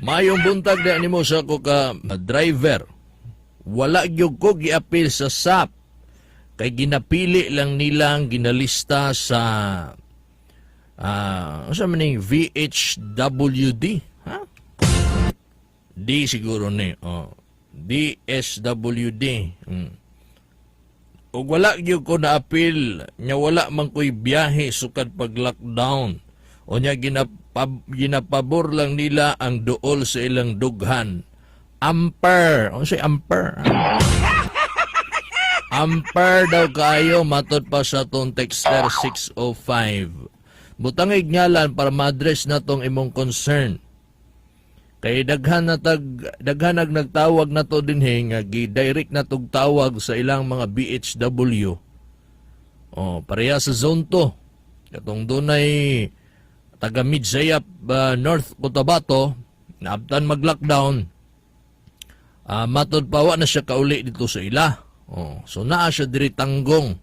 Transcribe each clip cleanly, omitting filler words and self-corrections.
Mayong buntag da nimo sa ako ka driver. Wala gyud ko giapil sa SAP kay ginapili lang nilang ginalista sa unsa man ning VHWD, ha? D siguro ni, oh. DSWD. Ug wala gyud ko naapil nya, wala man ko'y biyahe sukad pag lockdown. O nya ginapabor lang nila ang duol sa ilang dughan. Amper. Unsay amper? Amper daw kaayo, matod pa sa atong texter 605. Butangig ngalan para ma-address na tong imong concern. Kay daghan na tag daghan nag nagtawag na to dinhi nga gi-direct na tog tawag sa ilang mga BHW. Oh, pareha sa Zone 2. Katong dunay taga Midsayap, North Cotabato, naabtan mag-lockdown. Matod pa, wa na siya kauli dito sa ila. Oh, so naa siya diri tanggong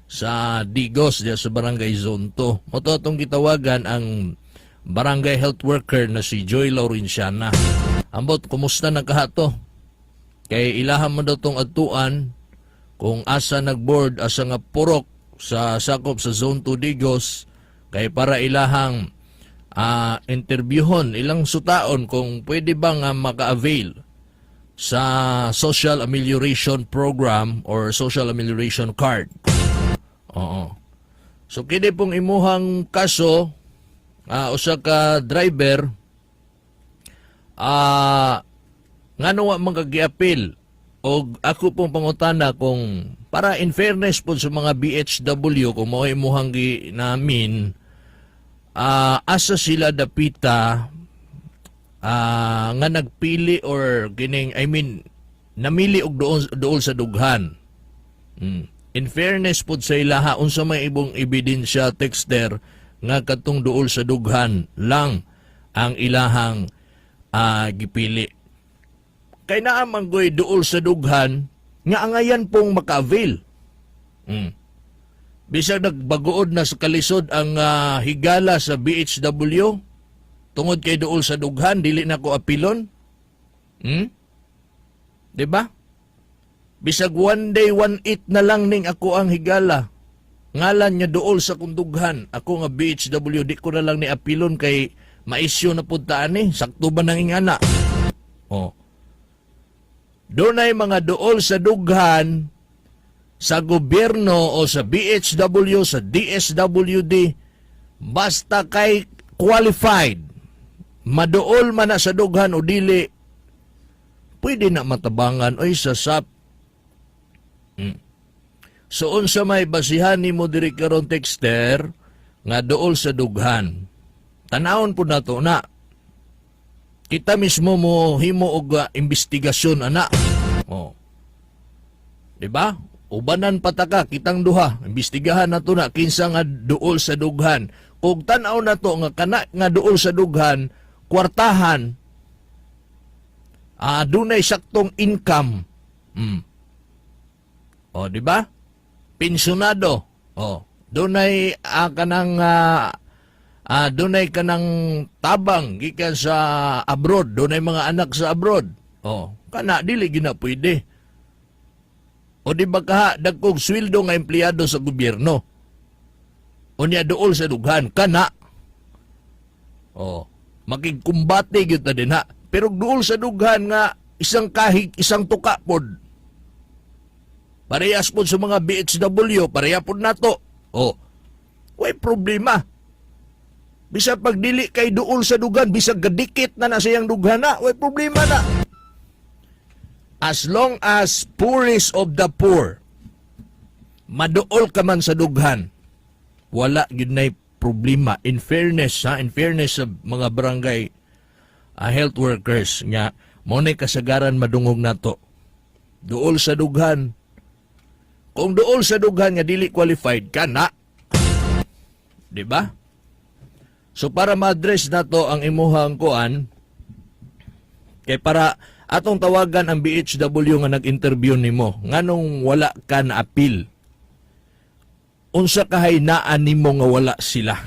sa Digos diya sa Barangay Zone 2. Mao to atong gitawagan ang barangay health worker na si Joy Laurenciana. Ambot, kumusta na kahato? Kay ilahan mo daw tong adtuan kung asa nagboard, asa nga purok sa sakop sa Zone 2 Digos kay para ilahang interviewhon, ilang sutaon kung pwede ba nga maka-avail sa social amelioration program or social amelioration card. Oo. So kini pong imuhang kaso, usa ka driver, ngano wa man ka giapil? Og ako pong pangutana kung para in fairness po sa mga BHW, kung mao imuhang gi namin, asa sila dapita nga nagpili or kining, I mean, namili og doon dool sa dughan? In fairness pud sa ilaha, unsa may ibong ebidensya, texter, nga katong duol sa dughan lang ang ilahang gipili? Kay naa man goy duol sa dughan nga angayan pong maka-avail. Bisag nagbagood na sa kalisod ang higala sa BHW, tungod kay duol sa dughan, dili na ko apilon. 'Di ba? Bisag one day one eight na lang ning ako ang higala. Ngalan niya duol sa kong dughan. Ako nga BHW, di ko na lang ni apilon kay maisyu na pud ta ani. Sakto ba nang ingana? Oh. Dunay mga duol sa dughan sa gobyerno o sa BHW, sa DSWD, basta kay qualified, maduol man na sa dughan o dili, pwede na matabangan oy sa SAP. So unsa may basihan nimo diri karon, texter, nga duol sa dughan? Tanawon po nato na. Kita mismo mo himo og investigasyon ana. Oh. 'Di ba? Ubanan pataka kitang duha, imbestigahan nato na kinsa nga duol sa dughan. Kung tan-aw nato nga kana nga duol sa dughan, kwartahan, dunay saktong income. O, di ba? Pensyonado. O, dunay kanang dunay kanang tabang gikan sa abroad, dunay mga anak sa abroad. O, kana dili gina pwede. O di ba kaha dagkog sweldo nga empleyado sa gobyerno? Unya duol sa dughan kana. O, makigkumbate gyud ta din ha. Pero duol sa dughan nga isang kahig, isang tuka pod. Parehas pod sa mga BHW, pareha pod nato. O, way problema. Bisag pag dili kay duol sa dughan, bisag gadikit na na siyang dughan na, way problema na. As long as poorest of the poor, maduol ka man sa dughan, wala gyud nay problema. In fairness, ha, in fairness sa mga barangay health workers nga mao nay kasagaran madungog nato. Duol sa dughan. Kung duol sa dughan nga dili qualified ka na. 'Di ba? So para ma-address nato ang imuhang kuan kay para atong tawagan ang BHW nga nag-interview nimo, nganong wala ka na appeal? Unsa kahay naa nimo nga wala sila?